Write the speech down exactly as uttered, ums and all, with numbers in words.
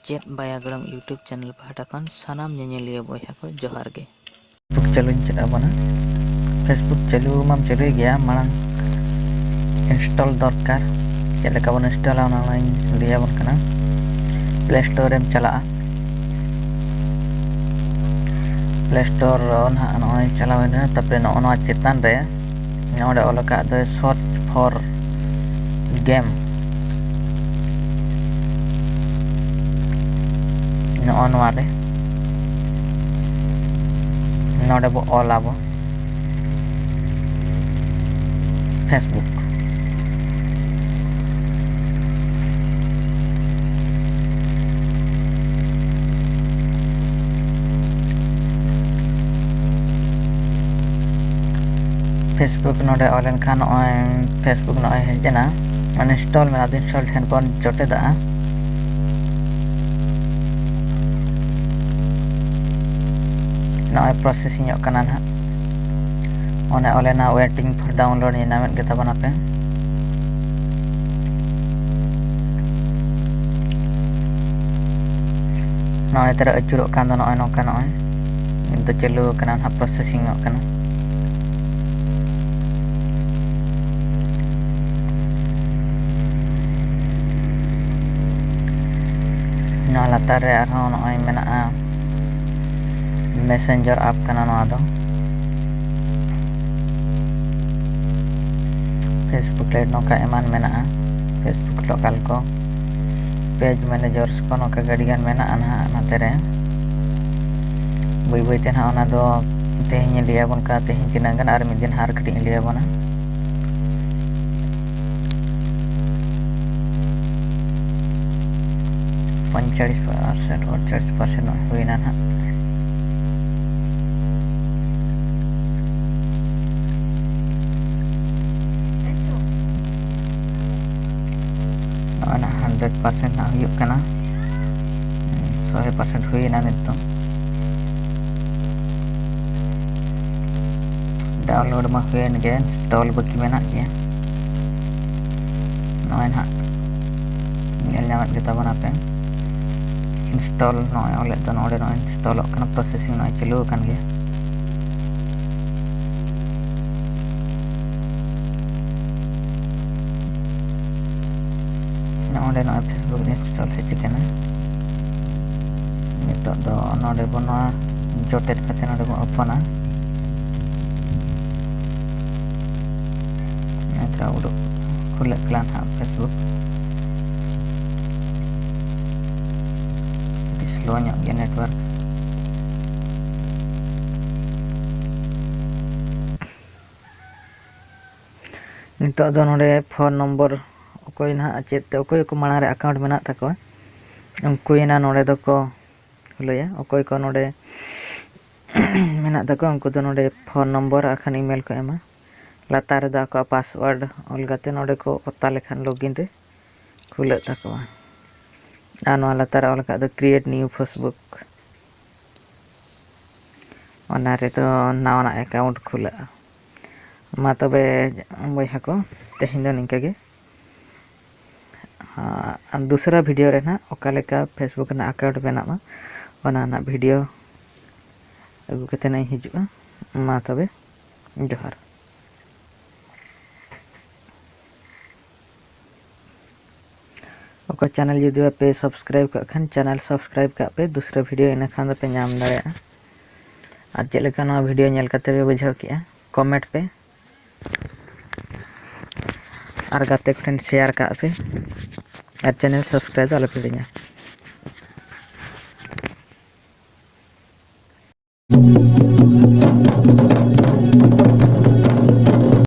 ᱪᱮᱫ ᱵᱟᱭᱟᱜᱽᱲᱟᱢ YouTube channel ᱯᱟᱦᱴᱟ ᱠᱷᱚᱱ ᱥᱟᱱᱟᱢ ᱧᱮᱧᱮᱞᱤᱭᱟᱹ ᱵᱚᱭᱦᱟ ᱠᱚ ᱡᱚᱦᱟᱨ ᱜᱮ᱾ Facebook ᱪᱟᱹᱞᱩᱧ ᱪᱮᱫ ᱟᱵᱚᱱᱟ᱾ Facebook ᱪᱟᱹᱞᱩ ᱢᱟᱢ ᱪᱟᱹᱞᱩᱭ ᱜᱮᱭᱟ, ᱢᱟᱲᱟᱝ install ᱫᱚᱨᱠᱟᱨ᱾ ᱪᱮᱫ ᱞᱮᱠᱟ ᱵᱚᱱ installᱟ ᱚᱱᱟ ᱞᱟᱝ ᱞᱟᱹᱭ ᱟᱵᱚᱱ ᱠᱟᱱᱟ᱾ Play Store ᱨᱮᱢ ᱪᱟᱞᱟᱜᱼᱟ᱾ Play Store ᱱᱟᱦᱟᱜ ᱱᱚᱜᱼᱚᱭ ᱪᱟᱞᱟᱣ ᱮᱱᱟ, ᱛᱟᱨᱯᱚᱨᱮ ᱱᱚᱜᱼᱚ ᱱᱚᱣᱟ ᱪᱮᱛᱟᱱ ᱨᱮ ᱱᱚᱰᱮ ᱚᱞ ᱟᱠᱟᱫ ᱫᱚᱭ search for game᱾ ᱱᱚᱜᱼᱚ ᱱᱚᱣᱟ ᱨᱮ ᱱᱚᱰᱮ ᱵᱚ ᱚᱞ ᱟᱵᱚ Facebook᱾ Facebook ᱱᱚᱰᱮ ᱚᱞ ᱞᱮᱱᱠᱷᱟᱱ ᱱᱚᱜᱼᱚᱭ Facebook ᱱᱚᱜᱼᱚᱭ ᱦᱮᱡ ᱮᱱᱟ, install ᱢᱮᱱᱟᱜᱼᱟ, install ᱴᱷᱮᱱ ᱵᱚᱱ ᱡᱚᱴᱮᱫᱟᱜᱼᱟ᱾ ᱱᱚᱜᱼᱚᱭ processing ᱚᱜ ᱠᱟᱱᱟ ᱱᱟᱦᱟᱜ᱾ ᱚᱱᱮ ᱚᱞ ᱮᱱᱟ waiting for download, ᱧᱮᱞ ᱧᱟᱢᱮᱫ ᱜᱮ ᱛᱟᱵᱚᱱᱟᱯᱮ᱾ ᱱᱚᱜᱼᱚᱭ ᱛᱟᱨᱟ ᱟᱹᱪᱩᱨᱚᱜ ᱠᱟᱱ ᱫᱚ ᱱᱚᱜᱼᱚᱭ ᱱᱚᱝᱠᱟ, ᱱᱚᱜᱼᱚᱭ ᱱᱤᱛ ᱫᱚ ᱪᱟᱹᱞᱩ ᱟᱠᱟᱱᱟ ᱱᱟᱦᱟᱜ, processing ᱚᱜ ᱠᱟᱱᱟ᱾ ᱱᱚᱣᱟ ᱞᱟᱛᱟᱨ ᱨᱮ ᱟᱨᱦᱚᱸ ᱱᱚᱜᱼᱚᱭ ᱢᱮᱱᱟᱜᱼᱟ, Messenger app ᱠᱟᱱᱟ ᱱᱚᱣᱟ ᱫᱚ᱾ Facebook Lite ᱱᱚᱝᱠᱟ ᱮᱢᱟᱱ ᱢᱮᱱᱟᱜᱼᱟ, Facebook local ᱠᱚ, page managers ᱠᱚ, ᱱᱚᱝᱠᱟ ᱟᱹᱰᱤᱜᱟᱱ ᱢᱮᱱᱟᱜᱼᱟ ᱱᱟᱦᱟᱜ ᱱᱚᱛᱮ ᱨᱮ᱾ ᱵᱟᱹᱭ ᱵᱟᱹᱭ ᱛᱮ ᱱᱟᱦᱟᱜ ᱚᱱᱟ ᱫᱚ ᱛᱮᱦᱮᱧ ᱞᱟᱹᱭ ᱟᱵᱚᱱ ᱠᱟᱱᱟ, ᱛᱮᱦᱮᱧ ᱛᱤᱱᱟᱹᱜ ᱜᱟᱱ, ᱟᱨ ᱢᱤᱫ ᱫᱤᱱ ᱟᱨ ᱠᱟᱹᱴᱤᱡ ᱤᱧ ᱞᱟᱹᱭ ᱟᱵᱚᱱᱟ᱾ ᱯᱚᱧᱪᱟᱲᱤᱥ percent, ᱟᱴᱪᱟᱲᱤᱥ percent ᱦᱩᱭᱱᱟ ᱱᱟᱦᱟᱜ᱾ ᱱᱚᱜᱼᱚᱭ ᱱᱟᱦᱟᱜ hundred percent ᱱᱟᱦᱟᱜ ᱦᱩᱭᱩᱜ ᱠᱟᱱᱟ, ᱥᱚᱭ percent ᱦᱩᱭᱱᱟ ᱱᱤᱛᱚᱝ᱾ Download ᱢᱟ ᱦᱩᱭᱮᱱ ᱜᱮ, install ᱵᱟᱹᱠᱤ ᱢᱮᱱᱟᱜ ᱜᱮᱭᱟ᱾ ᱱᱚᱜᱼᱚᱭ ᱱᱟᱦᱟᱜ ᱧᱮᱞ ᱧᱟᱢᱮᱫ ᱜᱮ ᱛᱟᱵᱚᱱᱟᱯᱮ᱾ install ᱱᱚᱜᱼᱚᱭ ᱚᱞᱮᱫ ᱫᱚ, ᱱᱚᱰᱮ ᱱᱚᱜᱼᱚᱭ installᱚᱜ ᱠᱟᱱᱟ, processing ᱱᱚᱜᱼᱚᱭ ᱪᱟᱹᱞᱩ ᱟᱠᱟᱱ ᱜᱮᱭᱟ᱾ ᱱᱚᱰᱮ ᱱᱚᱜᱼᱚᱭ Facebook install ᱦᱮᱡ ᱟᱠᱟᱱᱟ᱾ ᱱᱤᱛᱚᱜ ᱫᱚ ᱱᱚᱰᱮ ᱵᱚᱱ ᱱᱚᱣᱟ ᱡᱚᱴᱮᱫ ᱠᱟᱛᱮ ᱱᱚᱰᱮ ᱵᱚᱱ openᱟ᱾ ᱱᱚᱝᱠᱟ ᱩᱰᱩᱠ ᱠᱷᱩᱞᱟᱹᱜ ᱠᱟᱱᱟ ᱱᱟᱦᱟᱜ Facebook᱾ ᱟᱹᱰᱤ slow ᱧᱚᱜ ᱜᱮᱭᱟ network᱾ ᱱᱤᱛᱚᱜ ᱫᱚ ᱱᱚᱰᱮ phone number ᱚᱠᱚᱭ ᱱᱟᱦᱟᱜ ᱪᱮᱫ ᱛᱮ, ᱚᱠᱚᱭ ᱠᱚ ᱢᱟᱲᱟᱝ ᱨᱮ account ᱢᱮᱱᱟᱜ ᱛᱟᱠᱚᱣᱟ, ᱩᱱᱠᱩ ᱮᱱᱟ ᱱᱚᱰᱮ ᱫᱚᱠᱚ ᱠᱷᱩᱞᱟᱹᱭᱟ᱾ ᱚᱠᱚᱭ ᱠᱚ ᱱᱚᱰᱮ ᱢᱮᱱᱟᱜ ᱛᱟᱠᱚᱣᱟ, ᱩᱱᱠᱩ ᱫᱚ ᱱᱚᱰᱮ phone number ᱟᱨ ᱠᱷᱟᱱ email ᱠᱚ ᱮᱢᱟ᱾ ᱞᱟᱛᱟᱨ ᱨᱮᱫᱚ ᱟᱠᱚᱣᱟᱜ password ᱚᱞ ᱠᱟᱛᱮ ᱱᱚᱰᱮ ᱠᱚ ᱚᱛᱟ ᱞᱮᱠᱷᱟᱱ login ᱨᱮ ᱠᱷᱩᱞᱟᱹᱜ ᱛᱟᱠᱚᱣᱟ᱾ ᱟᱨ ᱱᱚᱣᱟ ᱞᱟᱛᱟᱨ ᱨᱮ ᱚᱞ ᱟᱠᱟᱫ ᱫᱚ create new Facebook, ᱚᱱᱟ ᱨᱮᱫᱚ ᱱᱟᱣᱟᱱᱟᱜ account ᱠᱷᱩᱞᱟᱹᱜᱼᱟ᱾ ᱢᱟ ᱛᱚᱵᱮ ᱵᱚᱭᱦᱟ ᱠᱚ, ᱛᱮᱦᱮᱧ ᱫᱚ ᱱᱤᱝᱠᱟᱹ ᱜᱮ᱾ ᱟᱨ ᱫᱩᱥᱨᱟ video ᱨᱮ ᱱᱟᱦᱟᱜ ᱚᱠᱟ ᱞᱮᱠᱟ Facebook ᱨᱮᱱᱟᱜ account ᱵᱮᱱᱟᱜᱼᱟ, ᱚᱱᱟ ᱨᱮᱱᱟᱜ video ᱟᱹᱜᱩ ᱠᱟᱛᱮ ᱱᱟᱜ ᱤᱧ ᱦᱤᱡᱩᱜᱼᱟ᱾ ᱢᱟ ᱛᱚᱵᱮ, ᱡᱚᱦᱟᱨ᱾ ᱚᱠᱚᱭ channel ᱡᱩᱫᱤ ᱵᱟᱯᱮ subscribe ᱠᱟᱜ ᱠᱷᱟᱱ, channel subscribe ᱠᱟᱜ ᱯᱮ, ᱫᱩᱥᱨᱟ video ᱤᱱᱟᱹ ᱠᱷᱟᱱ ᱫᱚᱯᱮ ᱧᱟᱢ ᱫᱟᱲᱮᱭᱟᱜᱼᱟ᱾ ᱟᱨ ᱪᱮᱫ ᱞᱮᱠᱟ ᱱᱚᱣᱟ video ᱧᱮᱞ ᱠᱟᱛᱮ ᱯᱮ ᱵᱩᱡᱷᱟᱹᱣ ᱠᱮᱜᱼᱟ, comment ᱯᱮ᱾ ᱟᱨ ᱜᱟᱛᱮ ᱠᱚᱴᱷᱮᱱ share ᱠᱟᱜ ᱯᱮ᱾ ᱟᱨ channel subscribe ᱫᱚ ᱟᱞᱚᱯᱮ ᱦᱤᱲᱤᱧᱟ᱾